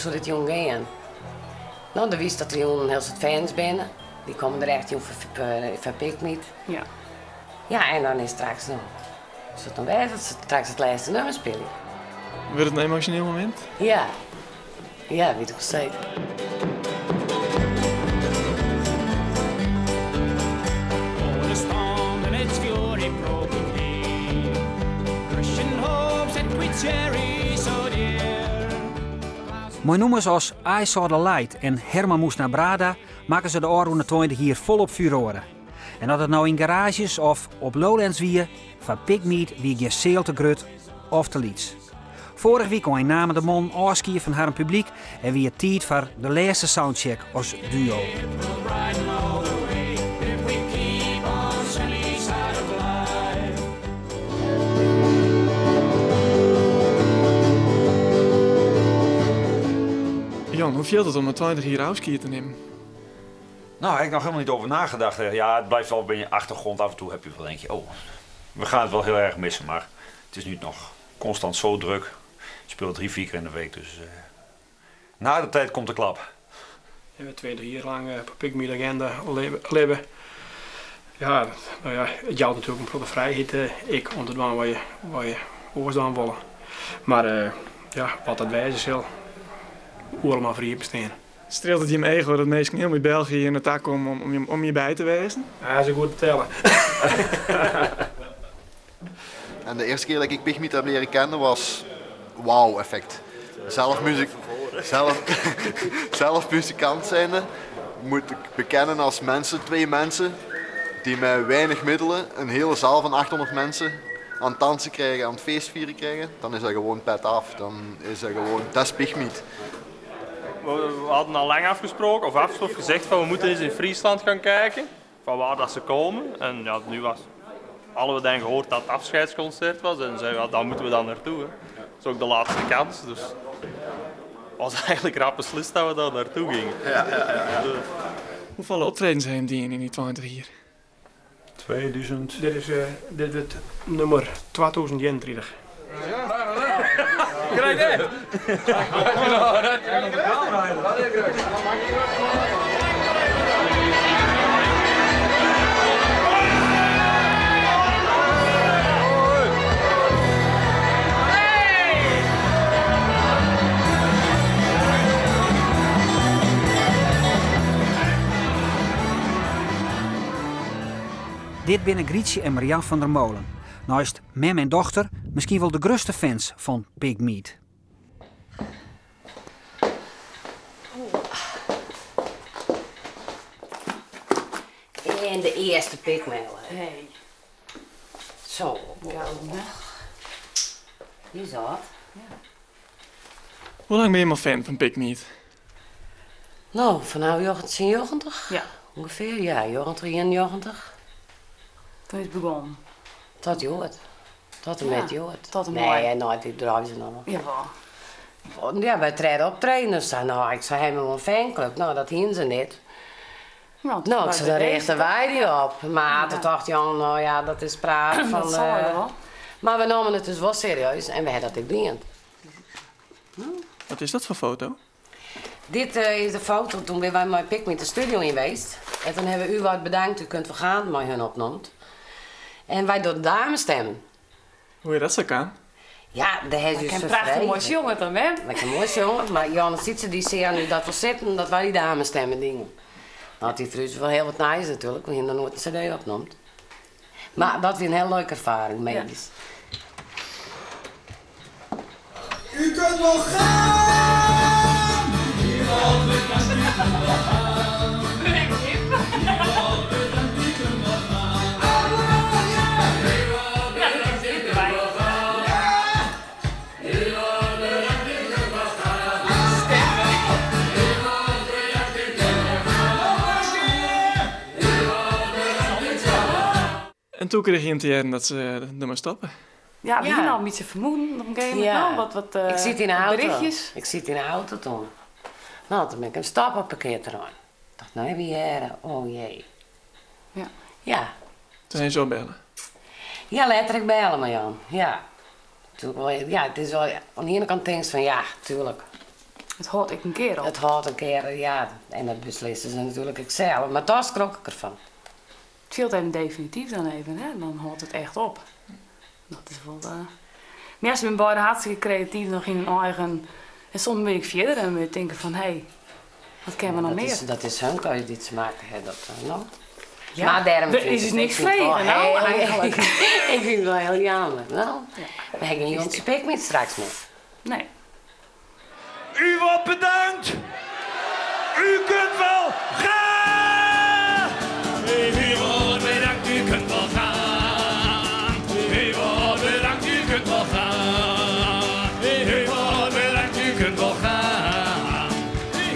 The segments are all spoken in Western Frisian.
soe dit jûn gean? No, do witst dat der jûn in hiel soad fans binne. Dy komme der echt jûn foar Pigmeat. Ja. Ja, en dan is straks no. Soe it dan wêze dat se straks it lêste nummer spylje? Wurdt it in emosjoneel momint? Ja. Ja, wit ik wol seker. Mei nûmers as I Saw the Light en Herman moest naar Brada makken se de ôfrûne 20 jier folop furoare. En oft it no yn garaazjes of op Lowlands wie, foar Pigmeat wie gjin seal te grut of te lyts. Foarich wykein namen de mannen ôfskie fan harren publyk en wie it tiid foar de lêste soundcheck as duo. Jan, hoe fielt it om nei 20 jier ôfskie te nimmen? Nou, heb ik nog helemaal niet over nagedacht. Ja, het blijft wel bij je achtergrond. Af en toe heb je wel denk je, oh, we gaan het wel heel erg missen. Maar het is nu nog constant zo druk. Ik speel 3, 4 keer in de week, dus na de tijd komt de klap. We hebben 20 jaar lang op Pigmeat Agenda leven. Ja, nou ja, het jouwt natuurlijk een grote vrijheid, ik, om te doen wat je oors dan willen. Maar ja, wat dat wijze zal, oeral maar voor je bestaan. Streelt it jim ego dat minsken hielendal út België hjir nei ta komme om hjir by te wêzen? Ja, dat is goed te tellen. En de eerste keer dat ik Pigmeat heb leren kennen was wauw-effect. Zelf muzikant zijnde moet ik bekennen als mensen, 2 mensen die met weinig middelen een hele zaal van 800 mensen aan het dansen krijgen, aan het feestvieren krijgen, dan is dat gewoon pet af. Dan is dat gewoon, dat is Pigmeat. We hadden al lang afgesproken, of afgesproken, gezegd van we moeten eens in Friesland gaan kijken, van waar dat ze komen. En ja, nu was, hadden we dan gehoord dat het afscheidsconcert was en zeiden we, ja, daar moeten we dan naartoe. Hè. Dat is ook de laatste kans, dus het was eigenlijk rap beslist dat we daar naartoe gingen. Dus. Hoefolle optredens ha jim dien yn dy 20 jier? 2000. Dit is het nummer 2031. Dit binne Grietje en Marian van der Molen. Neist mem en dochter miskien wol de grutste fans fan Pigmeat. En de earste pikmel. Hey. Zo. Gouden. Die is dat. Ja. Hoe lang ben je al fan van Pigmeat? Nou, vanaf 1990. Ja. Ongeveer, ja, 1991. Toen is het begonnen. Tot Jood. Tot en Ja, met Jood. tot en Nee, mooi. en nooit, die draaien ze nog. Jawel. Ja, wij treden optreden. Dus zei, nou, ik zei helemaal een fanclub. Nou, dat hien ze niet. Nou, Nou, ik maar zei, daar dat richten is wij die op. Maar Ja. toen dacht Jan, nou ja, dat is praat Dat van, zal wel. Maar we namen het dus wel serieus en we hebben dat ook gedaan. Wat is dat voor foto? Dit is de foto toen wij met Pigmeat de studio in geweest. En toen hebben we u wat bedankt, u kunt vergaan, maar hun opnoemt. En wij doen damesstem. Hoe je dat zo kan? Ja, de heeft dus Lekker een prachtig vervreden. mooi jongen dan, hè? Lekker mooi jongen, maar Johannes Sietse die zei nu dat we zitten, dat wij die damesstemmen dingen. Nou, die vroeg wel heel wat nice natuurlijk, want hij nog nooit een cd opnoemt. Maar dat was een heel leuke ervaring, medisch. U kunt wel gaan! En toen kreeg je hem te horen dat ze er maar stoppen. Ja, we Ja. hadden al een beetje vermoeden op een gegeven moment. Ja. Nou, wat Ik zit in de wat auto. berichtjes. Ik zit in de auto toen. Nou, toen ben ik een stappenpakket eraan. Ik dacht, nou, wie hier? Oh jee. Ja. Ja. Toen zijn ze zo bellen. Ja, letterlijk bellen, maar Jan. Ja. Natuurlijk wel, ja, het is wel, aan de ene kant denk je van ja, tuurlijk. It hâldt ek in kear op. It hâldt in kear, ja. En dat beslisse se natuerlik ek sels. Mar dêr skrok ik derfan. It fielt even definityf dan even, hè? Dan hâldt it echt op. Dat is wol. Mar ja, se binne beide hartstikke kreatyf noch yn hun eigen. En soms bin ik fierder en we tinke fan hé, wat kinne we noch Dat mear? is, dat is hun keuze dy't se makke ha. Dat, no. Ja, Maar dêrom der vind is ik dus niks ik vind het wel frege, no, heel- eigenlijk. Ik vind het wel heel jammer. No. We ha gjin Jontsje Pikmeat straks mear. Nee. U wordt bedankt. U kunt wel gaan. U wordt bedankt, u kunt wel gaan. U wordt bedankt, u kunt wel gaan. U wordt bedankt, u kunt wel gaan.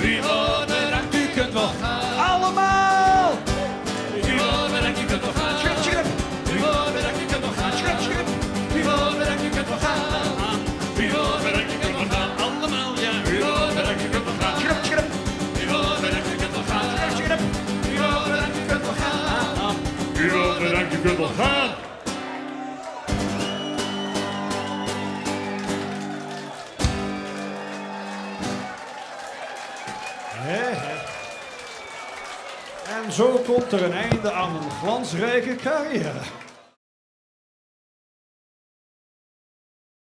U wordt bedankt, u kunt wel gaan. Allemaal! U wordt bedankt, u kunt wel gaan. Schub, schub. U wordt bedankt, u kunt wel gaan. Schub, schub. U wordt bedankt, u kunt wel gaan. U wordt bedankt, u kunt wel gaan. Allemaal, ja. U wordt bedankt, u kunt wel gaan. Schub, schub. U wordt bedankt, u kunt wel gaan. Schub, schub. U wordt bedankt, u kunt wel gaan. U wordt bedankt, u kunt wel gaan. Hè, hè. En zo komt er een einde aan een glansrijke carrière.